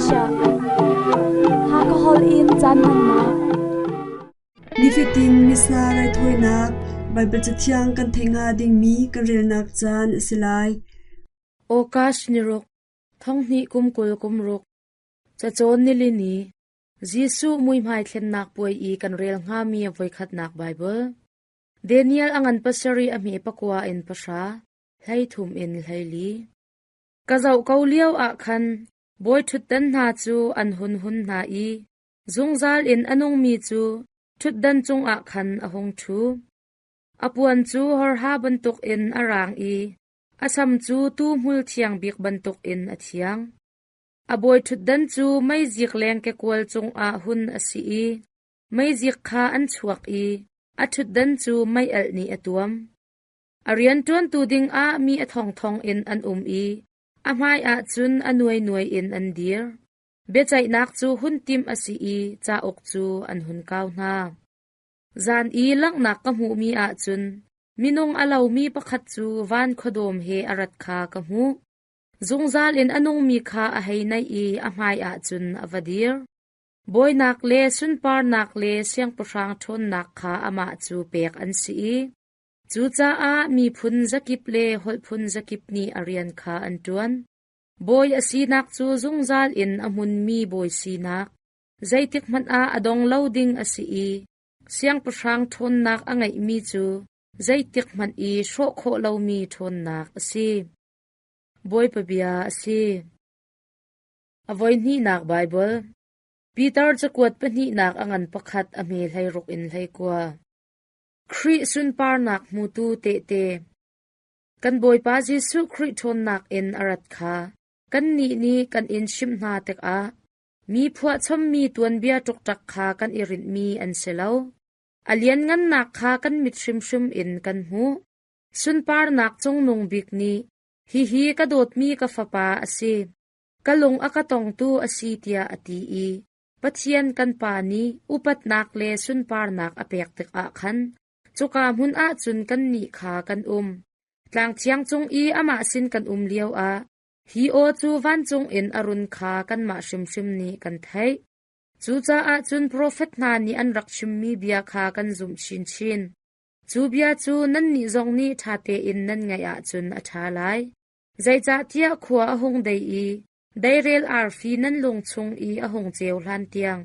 Malaysia. Hakha holh in caan hmannak. Nifatin Missa raithawinak Baibal Cathiang kan theih hnga dingmi kan relnak caan a si lai. August niruk, thonghnih kum 20 kum ruk, cacawn nilini, Jesuh muihmai thlennak puai i kan rel hngami voikhatnak Baibal. Daniel a ngan pasarih a hme pakua in pahra, 13 in 14. Ka zoh ko lio ah khan bawi ṭhutdan hna cu an hun hun hna i zungzal in a nungmi cu ṭhutdan cungah khan a hung ṭhu. A puan cu horha bantukin a raang i a sam cu tuu hmul thiang bik bantukin a thiang. A bawi ṭhutdan cu meizik leng kekual cungah hun a si i meizik kha an chuak i a ṭhutdan cu meialh nih a tuam. A rianṭuantu dingah mi a thongthong in an um i a hmaiah cun a nuainuai in an dir. Biaceihnak cu hun timh a si i cauk cu an hun kau hna. Zan i langhnak ka hmuhmi ah cun minung a lomi pakhat cu van khuadawm he a rat kha ka hmuh. Zungzal in a nungmi kha a hei naih i a hmaiah cun a va dir. Bawinak le sunparnak le siangpahrang ṭhawnnak kha amah cu pek an si i cucaah miphun zakip le holh phun zakip nih a rian kha an ṭuan. Bawi a sinak cu zungzal in a hmunmi bawi sinak, zeitikhmanh ah a dong lo ding a si i siangpahrang ṭhawnnak a ngeihmi cu zeitikhmanh i hrawh khawh lomi ṭhawnnak a si. Bawipa bia a si. A voihnihnak Baibal Peter cakuat pahnihnak a ngan pakhat a hme 16 in 19. Khrih sunparnak hmutu tehte Kan Bawipa Jesuh Khrih ṭhawnnak in a rat kha kannih nih kan in chimh hna tikah mi phuahchommi tuanbia ṭukṭak kha kan i rinhmi an si lo. A lianngannak kha kan mit hrimhrim in kan hmuh. Sunparnak cungnung bik nih hihi ka dawtmi ka fapa a si, ka lung a ka tongtu a si tiah a ti i Pathian kan Pa nih upatnak le sunparnak a pek tikah khan cuka hmun ah cun kannih kha kan um. Tlang thiang cung i amah sin kan um lioah hi aw cu vancung in a run kha kanmah hrimhrim nih kan theih. Cucaah cun profet hna nih an rak chimmi bia kha kan zumh chinchin. Cu bia cu nannih zong nih ṭha tein nan ngaih ahcun a ṭha lai. Zeicahtiah khua a hung dei i deirel arfi nan lung chung i a hung ceu hlan tiang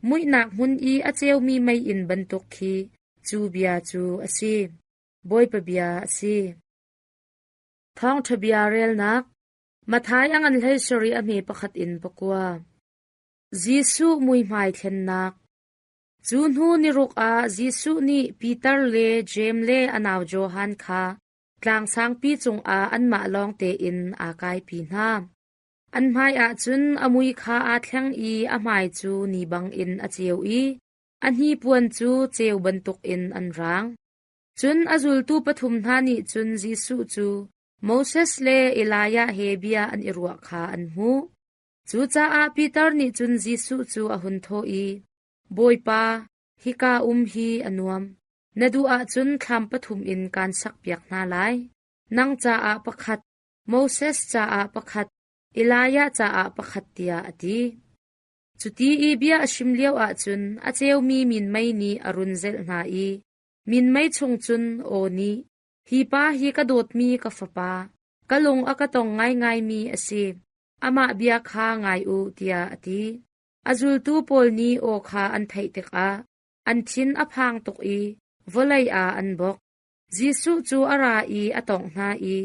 muihnak hmun i a ceumi meiinn bantuk khi cu bia cu a si. Bawipa bia a si. Thawngṭha bia relnak Matthai a ngan hlei sarih a hme pakhat in pakua. Jesuh muihmai thlennak Cu hnu niruk ah Jesuh nih Peter le Jeim le a nau Johan kha tlang sangpi cungah anmah lawng tein aa kaipi hna. An hmaiah cun a mui kha aa thleng i a hmai cu ni bangin a ceu i a hnipuan cu ceu bantukin an raang. Cun a zultu pathum hna nih cun Jesuh cu Moses le Elijah he bia an i ruah kha an hmuh. Cucaah Peter nih cun Jesuh cu a hun thawh i, Bawipa, hika um hi a nuam. Na duh ahcun thlam pathum in kaan sakpiak hna lai. Nang caah pakhat, Moses caah pakhat, Elijah caah pakhat tiah a ti. Cuti i bia a chim lio ahcun a ceumi minmei nih a run zelh hna i minmei chung cun aw nih, Hi pa hi ka dawtmi ka fapa, ka lung a ka tong ngaingaimi a si. Amah bia kha ngai u, tiah a ti. A zultu pawl nih aw kha an theih tikah an thin a phang tuk i vawlei ah an bawk. Jesuh cu a ra i a tawngh hna i,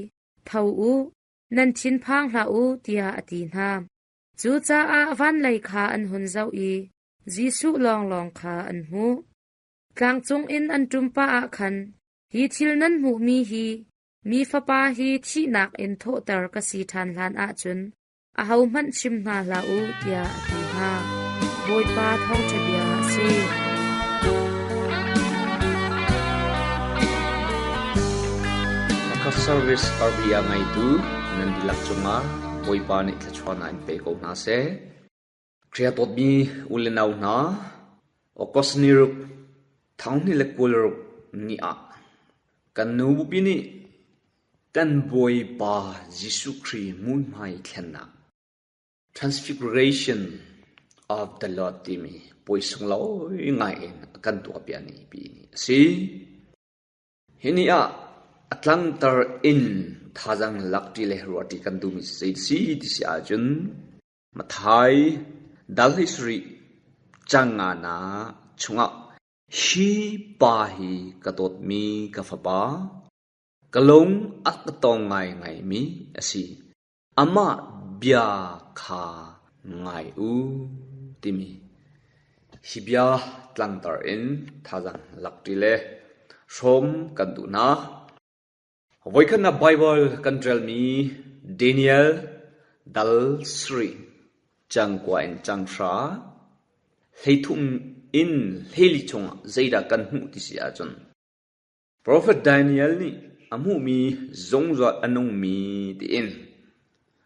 Tho u, nan thinphang hlah u, tiah a ti hna. Cucaah vanlei kha an hun zoh i Jesuh lawnglawng kha an hmuh. Tlang cungin an ṭum pah ah khan, Hi thil nan hmuhmi hi Mi Fapa hi thihnak in thawhter ka si ṭhan hlan ahcun ahohmanh chim hna hlah u, tiah a ti hna. Bawipa thawngṭha bia a si. Hakha Service RVA ngeitu nan dihlak cungah Bawipa nih thluachuahnak in pe ko hna seh. Khrih a dawtmi u le nau hna, August ni ruk, 2026 ni ah kan nu bupi nih kan Bawipa Jesuh Khrih muihmai thlennak. Transfiguration of the Lord timi puai sunglawi ngai in a kan tuahpiak ni pi ni a si. Hi ni ah a tlangtar in thazaang lakṭi le ruahṭi kan duhmi zei si ti si ahcun Matthai dal 27 cang nga na chungah hi pa hi ka dawtmi ka fapa, ka lung a ka tong ngaingaimi a si. Amah bia kha ngai u timi hi bia tlangtar in thazaang lakṭi le hrawm kan duh hna. Voikhatnak Baibal kan ṭialmi Daniel dal sarih cang kua in cang hra, 13 in 14 chungah zeidah kan hmuh ti si ahcun Profet Daniel nih a hmuhmi zungzal a nungmi tiin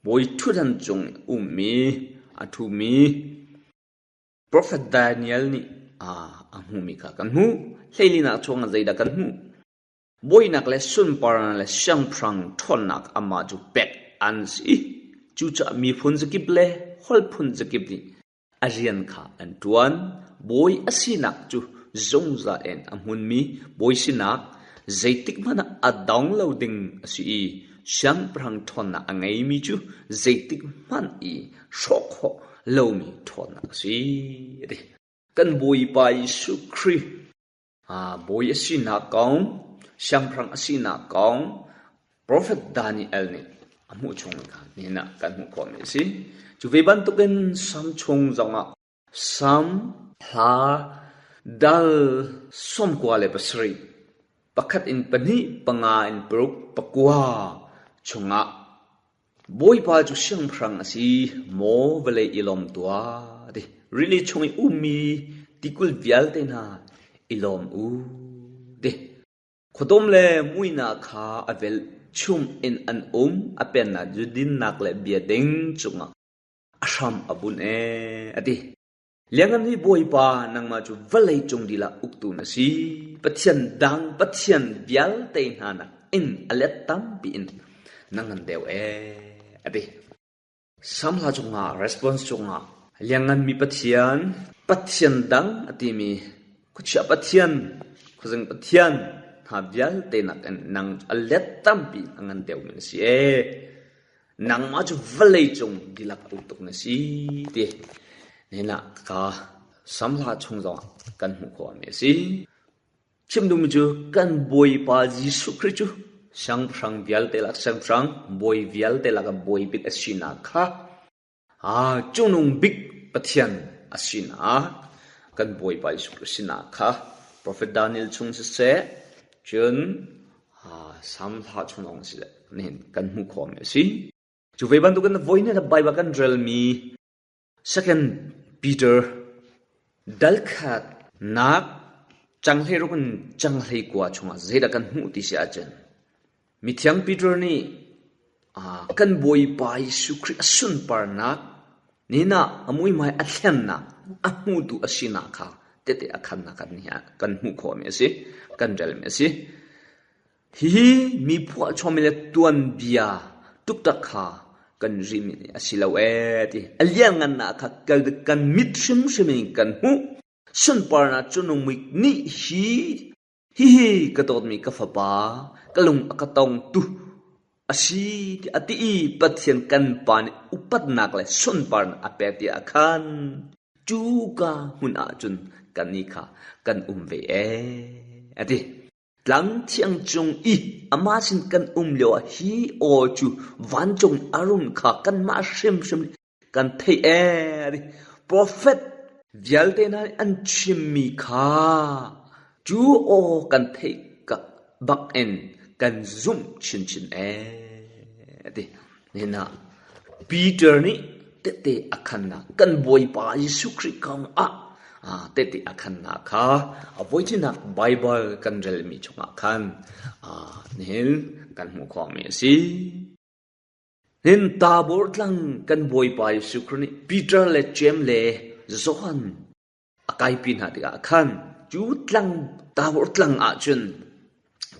bawi ṭhutdan cung i ummi a ṭhumi Profet Daniel nih a hmuhmi kha kan hmuh. Hleilinak chungah zeidah kan hmuh? Bawinak le sunparnak le siangpahrang ṭhawnnak amah cu pek an si. Cucaah miphun zakip le holh phun zakip nih a rian kha an ṭuan. Bawi a sinak cu zungzal in a hmunmi bawi sinak zeitikhmanh ah a dong lo ding a si i siangpahrang ṭhawnnak a ngeimi cu zeitikhmanh i hrawh khawh lomi ṭhawnnak a si. A ti. Kan Bawipa Jesuh Khrih bawi a sinak kong, siangpahrang a sinak kong Profet Daniel nih a hmuh chung kha nihin ah kan hmuh khawhmi a si. Cu ve bantukin Sam chung zongah Sam hla dal 97 pakhat in pahnih panga in paruk pakua chungah Bawipa cu siangpahrang a si, maw vawlei i lawm tuah ti. Rili chung i ummi tikulh vialte hna i lawm u ti. Khuadawm le muihnak kha a velchum in an um, a pennak cu dinnak le biading cungah a hram a bunh ee, a ti. Lianngan hi Bawipa, nangmah cu vawleicung dihlak uktu na si. Pathian dang pathian vialte hna nakin a let tampi in na ngan deuh ee, a ti. Sam hla cungah response cungah Liannganmi Pathian, Pathian dang a timi khuachia Pathian, khuazing Pathian hna vialte nakin nang cu a let tampi a ngan deuhmi na si ee. Nangmah cu vawleicung dihlak tuk na si ti nihin ah ka samhla chung zongah kan hmuh khawhmi a si. Chim duhmi cu kan Bawipa Jesuh Khrih cu siangpahrang vialte lak siangpahrang, bawi vialte lak ah bawi bik a sinak kha cungnung bik Pathian a sinak kan Bawipa Jesuh Khrih sinak kha Profet Daniel chung siseh, cun Sam hla chung lawng si nihin kan hmuh khawhmi a si. Cu ve bantukin voi hnih Baibal kan relmi Second Peter dal khat nak canghlei ruk in canghlei kua chungah zeidah kan hmuh ti si ahcun mithiang Peter nih kan Bawipa Jesuh Khrih a sunparnak nihin ah a muihmai a thlennak a hmutu a sinak kha tehte a khannak kan kan hmuh khawhmi a si kan relmi a si. Hihi mi phuahchom le tuanbia tuktak kha kan rimi nih a si lo ee ti a lianngannak kha kan mit hrimhrim in kan hmuh. Sunparnak cu nungmui nih hi hihi ka dawtmi ka fapa ka lung a ka tongtu a si tiah a ti i Pathian kan Pa nih upatnak le sunparnak a pek tiah khan cuka hmun ah cun kannih kha kan um ve ee a ti. Tlang thiang cung i amah sin kan um lioah hi aw cu vancung a run kha kanmah hrimhrim nih kan theih ee. Profet vialte hna nih an chimmi kha cu aw kan theih bak in kan zumh chinchin ee ti. Nihin ah Peter nih tehte a khannak kan Bawipa Jesuh Khrih kong ah tehte a khannak kha a voithinak Baibal kan relmi chungah khan nihin kan hmuh khawhmi a si. Nihin Tabor tlang kan Bawipa Jesuh Khrih nih Peter le Jeim le Johan a kaipi hna tikah khan cu tlang Tabor tlang ahcun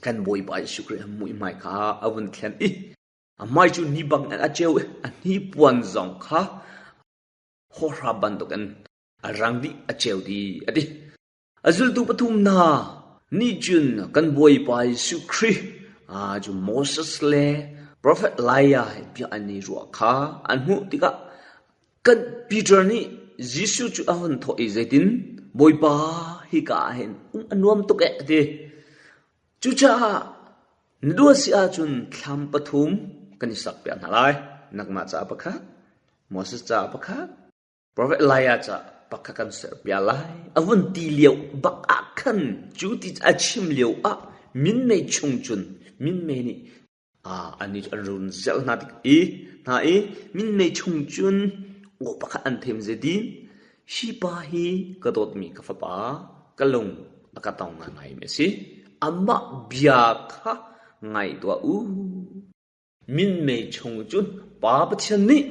kan Bawipa Jesuh Khrih muihmai kha a vun thlen i A hmai cu ni bang in a ceu i a hnipuan zong kha. Hawhra bantukin a rang dih a ceu dih a ti. A zultu pathum hna nih cun kan Bawipa Jesuh Khrih cu Moses le profet Elijah he bia an i ruah kha an hmuh tikah kan Peter nih Jesuh cu a hun thawh i zeitin Bawipa hika ah hin um a nuam tuk eh a ti. Cucaah na duh a si ahcun thlam pathum kan i sakpiak hna lai. Nangmah caah pakhat, Moses caah pakhat, Profet Elijah caah pakhat kan serpiak lai. A vun ti lio bak ah khan cu ti a chim lio ah minmei chung cun minmei nih annih cu an run zelh hna tik i hna i minmei chung cun aw pakhat an them zetin hi pa hi ka dawtmi ka fapa ka lung a ka tong ngaingaimi a si amah bia kha ngai tuah u. Minmei chung cun Pa Pathian nih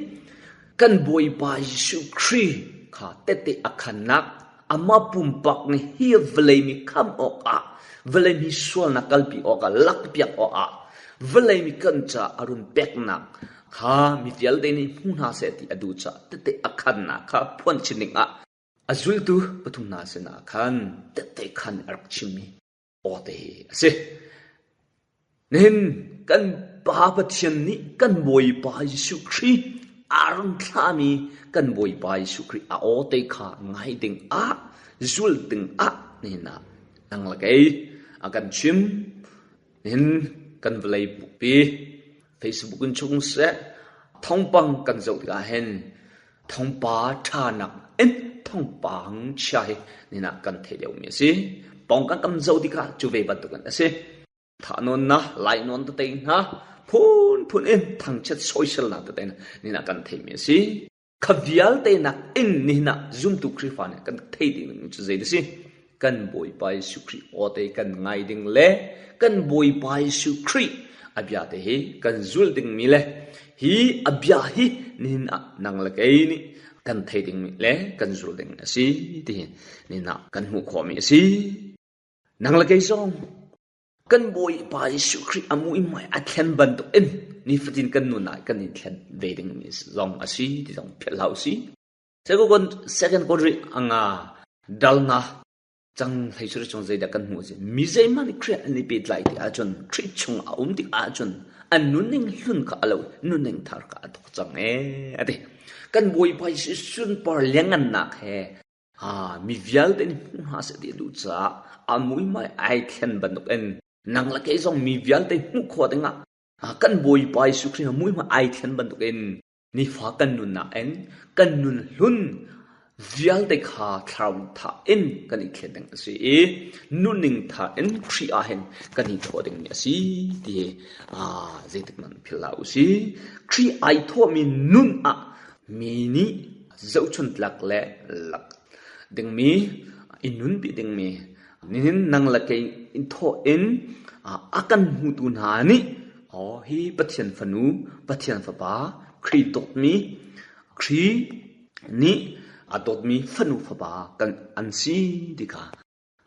kan Bawipa Jesuh Khrih kha tehte a khannak amah pumpak nih hi vawlei mi khamh awkah vawlei mi sualnak kalpi awkah lakpiak awkah vawlei mi kan caah a run peknak kha mi vialte nih hmu hna seh ti a duh caah tehte a khannak kha phuan chin dingah a zultu pathum hna sinah khan tehte khan a rak chimmi aw te hi a si. Nihin kan Pa Pathian nih kan Bawipa Jesuh Khrih aa run thlahmi kan Bawipa Jesuh Khrih a aw te kha ngai ding ah zul ding ah nihin ah nang le kei a kan chim. Nihin kan vawlei pukpi Facebook in chung seh thawngpang kan zoh tikah hin thawngpa ṭhanak in thawngpang chia hi nihin ah kan theih deuhmi a si. Pawngkam kan zoh tikah cu ve bantukin a si. Thahnawnnak, lainawn tete hna phunphun in thangchiat soiselnak tete hna nihin ah kan theihmi a si. Kha vialte nak in nihin ah zumtu Khrihfa nih kan theih ding cu zei a si? Kan Bawipa Jesuh Khrih aw te kan ngai ding le kan Bawipa Jesuh Khrih a bia te hi kan zul dingmi le hi a bia hi nihin ah nang le kei nih kan thei dingmi le kan zul ding a si ti hi nihin ah kan hmuh khawhmi a si. Nang le kei zong kan Bawipa Jesuh Khrih a muihmai a thlen bantuk in nifatin kan nun ah kan i thlen ve dingmi zong a si ti zong philh hlah usih. Second Korin anga dalna cang hlei suri chung zeidah kan hmuh si mi zeihmanh nih Khrih an i pehtlai ti ahcun Khrih chung a um tik ahcun an nunning hlun kha a lo nunning thar kha a thawk cang ee a ti. Kan Bawipa Jesuh sunpar liangngannak he mi vialte nih hmu hna seh ti a duh caah a muihmai ai thlen bantukin nang le kei zong mi vialte hmuh khawh dingah kan Bawipa Jesuh Khrih muihmai ai thlen bantukin nifa kan nunnak in kan nun hlun vialte kha thlarau tha in kan i thlen ding a si i nunning tha in Khrih ah hin kan i thawh ding a si ti hi zeitik man philh hlah u si. Khrih ai thawhmi nun ah mi nih zohchuntlak le lak dingmi i nunpi dingmi nihin nang le kei in thawh in a kan hmutu hna nih aw hi Pathian fanu Pathian fapa Khrih dawtmi Khrih nih a dawtmi fanu fapa kan an si ti kha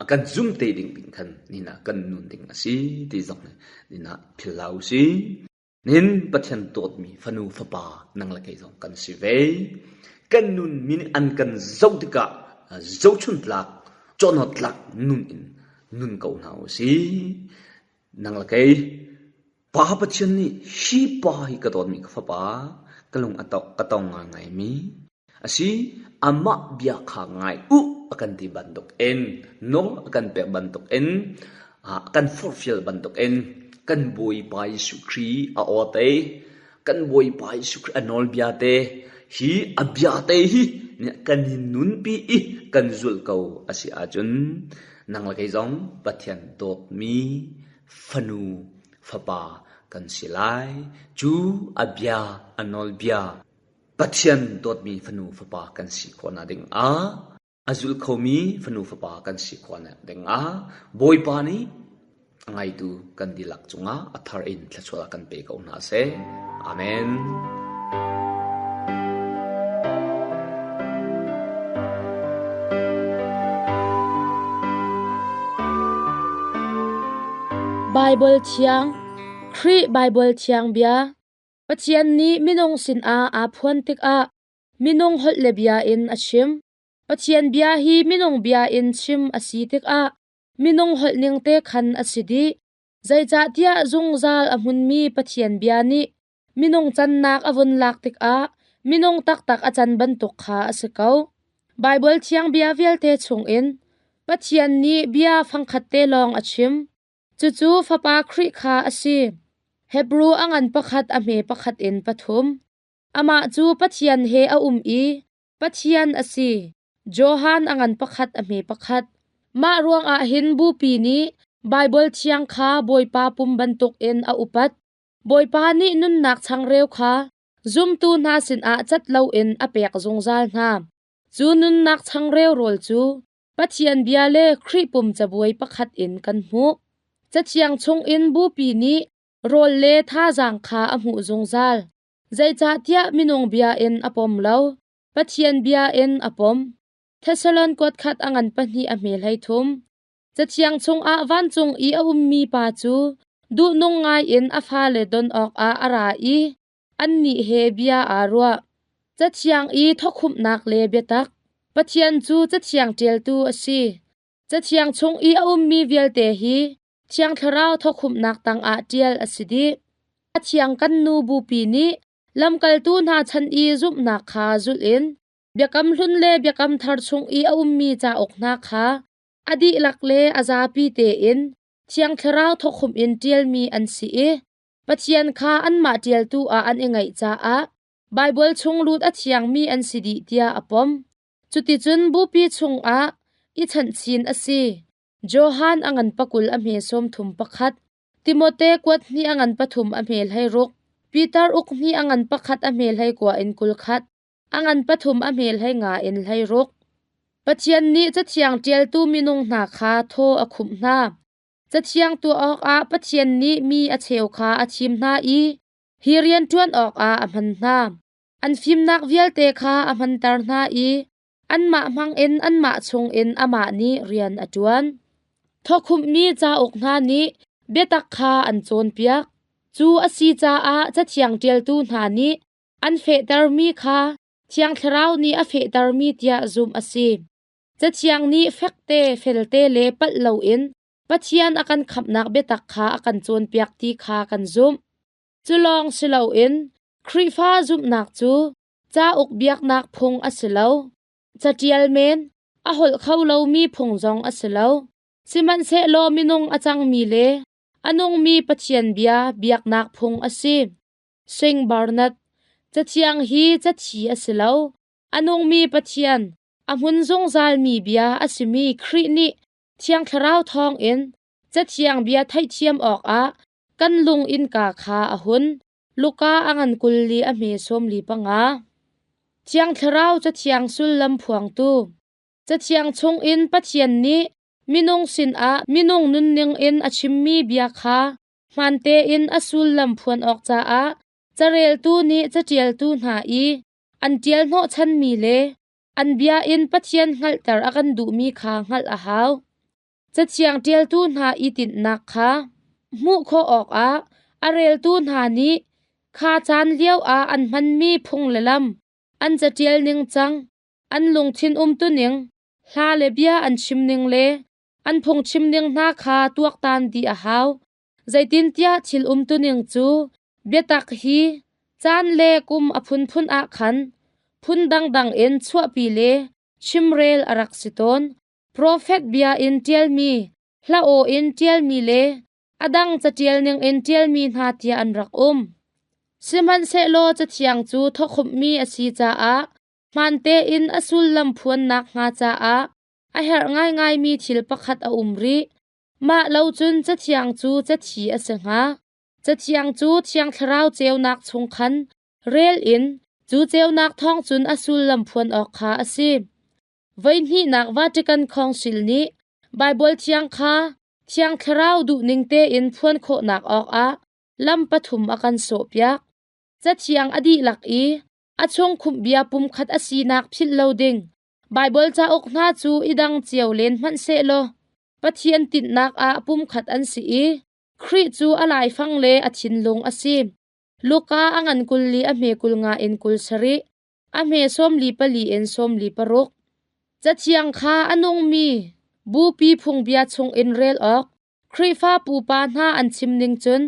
a kan zum te ding ding khan nihin ah kan nun ding a si ti zong nihin ah philh hlah u sih. Nihin Pathian dawtmi fanu fapa nang le kei zong kan si ve. Kan nun mi nih an kan zoh tikah zohchun tlak, cawnawt tlak nun in nun ko hna u sih. Nang le kei Pa Pathian nih hi pa hi ka dawtmi ka fapa, ka lung a ka tong ngaingaimi a si. Amah bia kha ngai u a kan ti bantuk in, nawl a kan pek bantuk in, a kan forhfial bantuk in kan Bawipa Jesuh Khrih a aw te, kan Bawipa Jesuh Khrih a nawlbia te, hi a bia te hi kan i nunpi i kan zulh ko a si ahcun nang le kei zong Pathian dawtmi fanu fapa kan si lai. Cu a bia a nawlbia Pathian dawtmi fanu fapa kan si khawhnak ding ah a zul khomi fanu fapa kan si khawhnak ding ah Bawipa nih a ngaitu kan dihlak cungah a thar in thluachuah kan pe ko hna seh. Amen. Baibal Thiang Khrih Baibal Thiang Bia Pathian nih minung sinah aa phuan tikah. minung holh le bia in a chim. Pathian bia hi minung bia in chim a si tikah minung holh ning te khan a si dih. Zeicahtiah zungzal a hmunmi Pathian bia nih minung cannak a vun lak tikah minung taktak a can bantuk kha a si ko. Baibal thiang bia vialte chungin Pathian nih bia fangkhat te lawng a chim. Cucu Fapa Khrih kha a si. Hebru a ngan pakhat a hme pakhat in pathum. Amah cu Pathian he a um i Pathian a si. Johan a ngan pakhat a hme pakhat. Mah ruangah hin Bupi nih Baibal thiang kha Bawipa pum bantukin a upat. Bawipa nih nunnak changreu kha zumtu hna sinah cat loin a pek zungzal hna. Cu nunnak changreu rawl cu Pathian bia le Khrih pum cabuai pakhat in kan hmuh. Cathiang chungin Bupi nih rawl le thazaang kha a hmuh zungzal. Zeicahtiah minung bia in a pom lo, Pathian bia in a pom. Thessalon kuat khat a ngan pahnih a hme hlei thum. Cathiang chungah vancung i a ummi pa cu duhnung ngaiin a fale don awkah a ra i annih he bia aa ruah. Cathiang i thawkhumhnak le biatak. Pathian cu Cathiang ṭialtu a si. Cathiang chung i a ummi vialte hi Thiang Thlarau thawkhumhnak tangah ṭial a si dih. A thiang kan nu Bupi nih lamkaltu hna chan i zumhnak kha zulh in Biakam Hlun le Biakam Thar chung i a ummi cauk hna kha a dihlak le a zapi tein Thiang Thlarau thawkhumh in ṭialmi an si i Pathian kha anmah ṭialtu ah an i ngaih caah Baibal chung lut a thiangmi an si dih tiah a pom. Cuticun Bupi chungah i chanhchin a si. Johan a ngan pakul a hme sawm thum pakhat, Timote kuat hnih a ngan pathum a hme hlei ruk, Peter uk hnih a ngan pakhat a hme hlei kua in kul khat, a ngan pathum a hme hlei nga in hlei ruk. Pathian nih Cathiang ṭialtu minung hna kha thaw a khumh hna. Cathiang tuah awkah Pathian nih mi a cheu kha a thim hna i hi rian ṭuan awkah a hman hna. An fimnak vialte kha a hmanter hna i anmah hmangin anmah chungin amah nih rian a ṭuan. Thawkhumhmi cauk hna nih biatak kha an cawnpiak. Cu a si caah Cathiang ṭialtu hna nih an fehtermi kha Thiang Thlarau nih a fehtermi tiah zumh a si. Cathiang nih fekte, felte le palh loin Pathian a kan khamhnak biatak kha a kan cawnpiak ti kha kan zumh. Cu lawng si loin Khrihfa zumhnak cu cauk biaknak phung a si lo. Caṭial men, a holh kho lomi phung zong a si lo. Sihmanhsehlaw minung a cangmi le a nungmi Pathian bia biaknak phung a si. Sing Barnett, Cathiang hi cathi a si lo. A nungmi Pathian, a hmun zungzalmi bia a simi Khrih nih Thiang Thlarau thawngin Cathiang bia theihthiam awkah kan lung innka kha a hun. Luka a ngan kul li a hme sawm li panga. Thiang Thlarau Cathiang sullam phuangtu. Cathiang chungin Pathian nih minung sinah minung nunning in a chimmi bia kha hmaan tein a sullam phuan awk caah careltu nih caṭialtu hna i an ṭial hnawhchanmi le an bia in Pathian hngalhter a kan duhmi kha hngalh a hau. Cathiang ṭialtu hna i tinhnak kha hmuh khawh awkah a reltu hna nih kha caan lioah an hmanmi phung le lam, an caṭial ningcang, an lungthin umtuning, hla le bia an chimning le an phungchim ning hna kha tuaktan dih a hau. Zeitintiah thil umtuning cu biatak hi caan le kum a phunphun ah khan phun dangdang in chuahpi le chimrel a rak si tawn. Profet bia in ṭialmi, hla aw in ṭialmi le a dang caṭial ning in ṭialmi hna tiah an rak um. Sihmanhsehlaw Cathiang cu thawkhumhmi a si caah hmaan tein a sullam phuannak hnga caah a herh ngaingaimi thil pakhat a um rih. Mah lo cun Cathiang cu cathi a si hnga. Cathiang cu Thiang Thlarau ceunak chung khan rel in cu ceunak thawng cun a sullam phuan awk kha a si. Voihnihnak Vatican Council nih Baibal Thiang kha Thiang Thlarau duhning tein phuan khawhnak awkah lam pathum a kan sawhpiak. Cathiang a dihlak i a chung khumhbia pumkhat a sinak philh lo ding. Baibal cauk hna cu i dang cio len hmanh sehlaw Pathian tinhnak ah pumkhat an si i Khrih cu a laifang le a thinlung a si. Luka a ngan kul li a hme kul nga in kul sarih. A hme 44 in 46. Cathiang kha a nungmi Bupi phungbia chungin rel awk Khrihfa pupa hna an chim ning cun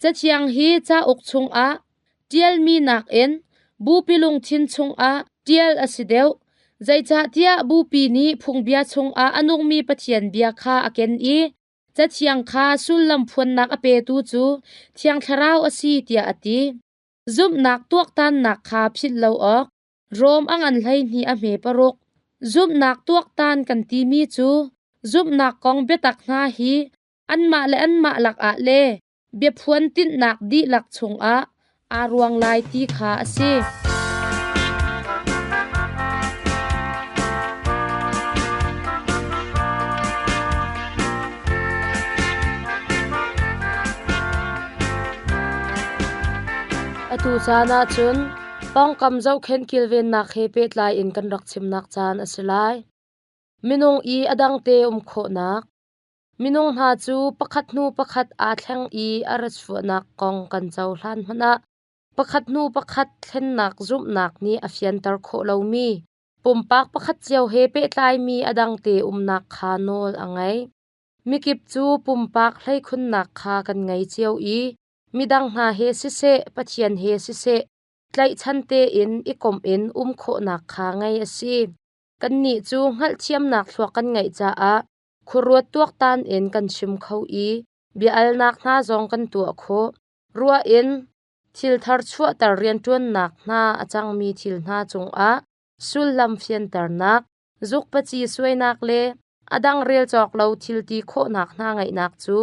Cathiang hi cauk chungah ṭialmi nakin Bupi lungthin chungah ṭial a si deuh. Zeicahtiah Bupi nih phungbia chungah a nungmi Pathian bia kha a ken i Cathiang kha sullam phuannak a petu cu Thiang Thlarau a si tiah a ti. Zumhnak tuaktannak kha philh lo awk Rom a ngan 12 a hme paruk. Zumhnak tuaktan kan timi cu zumhnak kong biatak hna hi anmah le anmah lakah le biaphuan tinhnak dihlak chungah aa ruang lai ti kha a si. Atu caan ahcun pawngkam zohkhenh kilvennak he pehtlai in kan rak chimnak caan a si lai. Minung i a dangte um khawhnak. Minung hna cu pakhat hnu pakhat aa thleng i a ratchuahnak kong kan cohlan hmanh ah pakhat hnu pakhat thlennak zumhnak nih a fianter khawh lomi pumpak pakhat cio he pehtlaimi a dangte umnak kha nawl a ngei. Mikip cu pumpak hleikhunnak kha kan ngei cio i midang hna he siseh, Pathian he siseh, tlaihchan tein i komh in um khawhnak kha ngei a si. Kannih cu hngalhthiamnak thluak kan ngeih caah khuaruat tuaktan in kan chim kho i bia-alnak hna zong kan tuah khawh. Ruah in thil thar chuahter rianṭuannak hna a cangmi thil hna cungah sullam fianternak, zukpaci suainak le a dang rel cawk lo thil ti khawhnak hna ngeihnak cu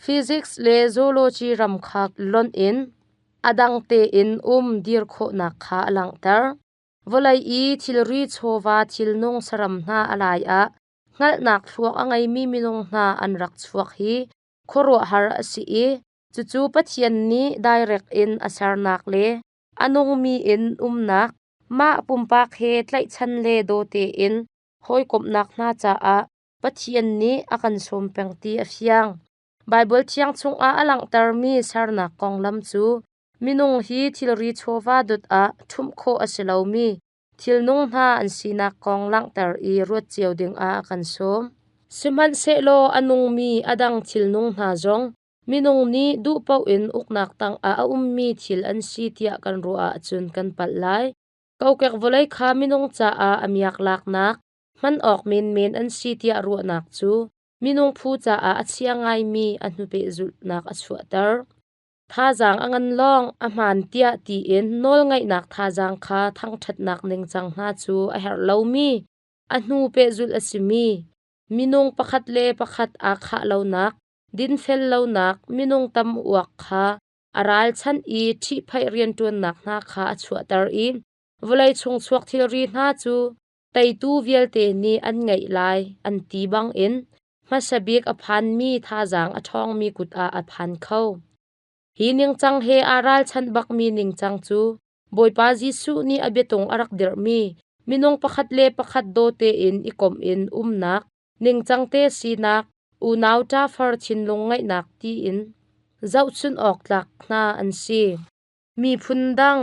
physics le zoology ram kha lonh in a dang tein um dir khawhnak kha a langhter. Vawlei i thilri chawva thilnung saram hna a lai ah hngalhnak thluak a ngeimi minung hna an rak chuak hi khuaruahhar a si i cucu Pathian nih dairek in a sernak le a nungmi in umnak, mah pumpak he tlaihchan le daw tein hawikomhnak hna caah Pathian nih a kan sawm peng ti a fiang. Baibal Thiang chungah a langhtermi sernak konglam cu minung hi thilri chawva dot ah ṭhumh khawh a si lomi thilnung hna an sinak kong langhter i ruat cio dingah a kan sawm. Sihmanhsehlaw a nungmi a dang thilnung hna zong minung nih duh paoh in uknak tangah a ummi thil an si tiah kan ruah ahcun kan palh lai. Kokek vawlei kha minung caah a miak laknak, hman awk menmen an si tiah ruahnak cu minung phu caah a chia ngaimi a hnupehzulhnak a chuahter. Thazaang a ngan lawng a hmaan tiah tiin nawlngaihnak thazaang kha thangṭhatnak ningcang hna cu a herh lomi, a hnu pehzulh a simi, minung pakhat le pakhat aa khah lonak, dinfel lonak, minung tam uak kha a ralchanh i ṭhihphaih rianṭuannak hna kha a chuahter i vawlei chung chuak thilri hna cu teitu vialte nih an ngeih lai an ti bangin hmasa bik a phanmi thazaang a ṭhawngmi kut ah a phan kho. Hi ningcang he aa ralchanh bakmi ningcang cu Bawipa Jesuh nih a biatung a rak dirhmi minung pakhat le pakhat daw tein i komh in umnak, ningcang te sinak, unau ṭafar thinlung ngeihnak tiin zohchunh awk tlak hna an si. Miphun dang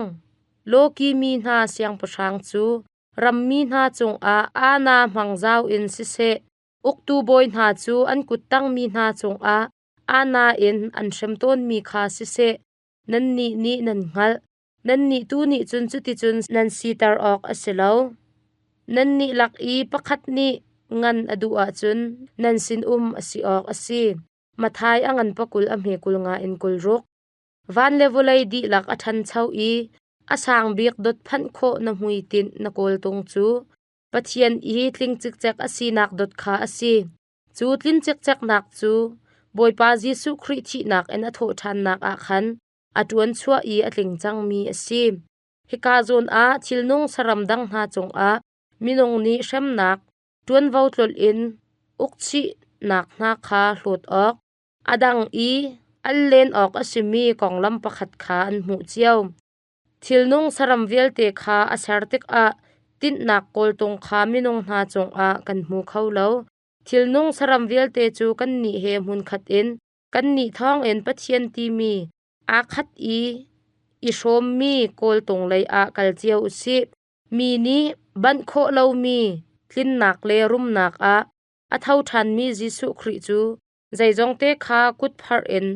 lawki mi hna siangpahrang cu rammi hna cungah aana hmangzau in siseh, uktu bawi hna cu an kuttangmi hna cungah aana in an hrem tawnmi kha siseh, nannih nih nan hngalh. Nannih tu nih cun cuticun nan siter awk a si lo. Nannih lak i pakhat nih ngan a duh ahcun nan sinum a si awk a si. Matthai a ngan pakul a hme kul nga in 60. Van le vawlei dihlak a ṭhancho i a sang bik dot phanh khawh na hmuitinh na kawltung cu Pathian i tling cikcek a sinak dot kha a si. Cu tlin cikceknak cu Bawipa Jesuh Khrih thihnak in a thawhṭhannak ah khan a ṭuan chuah i a tling cangmi a si. Hika zawn ah thilnung saram dang hna cungah minung nih hremnak, ṭuanvo tlolh in ukchihnak hna kha hlawt awk, a dang i al len awk a simi konglam pakhat kha an hmuh cio. Thilnung saram vialte kha a ser tikah tinhnak kawltung kha minung hna cungah kan hmu kho lo. Thilnung saram vialte cu kannih he hmunkhat in kannih thawngin Pathian timi aa khat i i hrawmmi kawltung lei ah kal cio u sih. Mi nih banh khawh lomi tlinnak le rumnak ah a tho ṭhanmi Jesuh Khrih cu zeizongte kha kutpharh in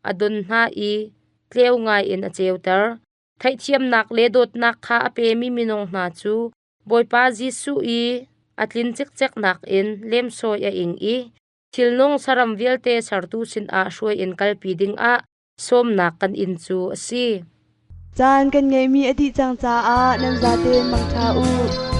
a don hna i tleu ngaiin a ceuter. Theihthiamnak le dawtnak kha a pemi minung hna cu Bawipa Jesuh i a tlin cikceknak in lemsawi a ing i thilnung saram vialte sertu sinah hruai in kalpi dingah sawmnak kan inn cu a si. Caan kan ngeihmi a dih cang caah nan zaten mangṭha u.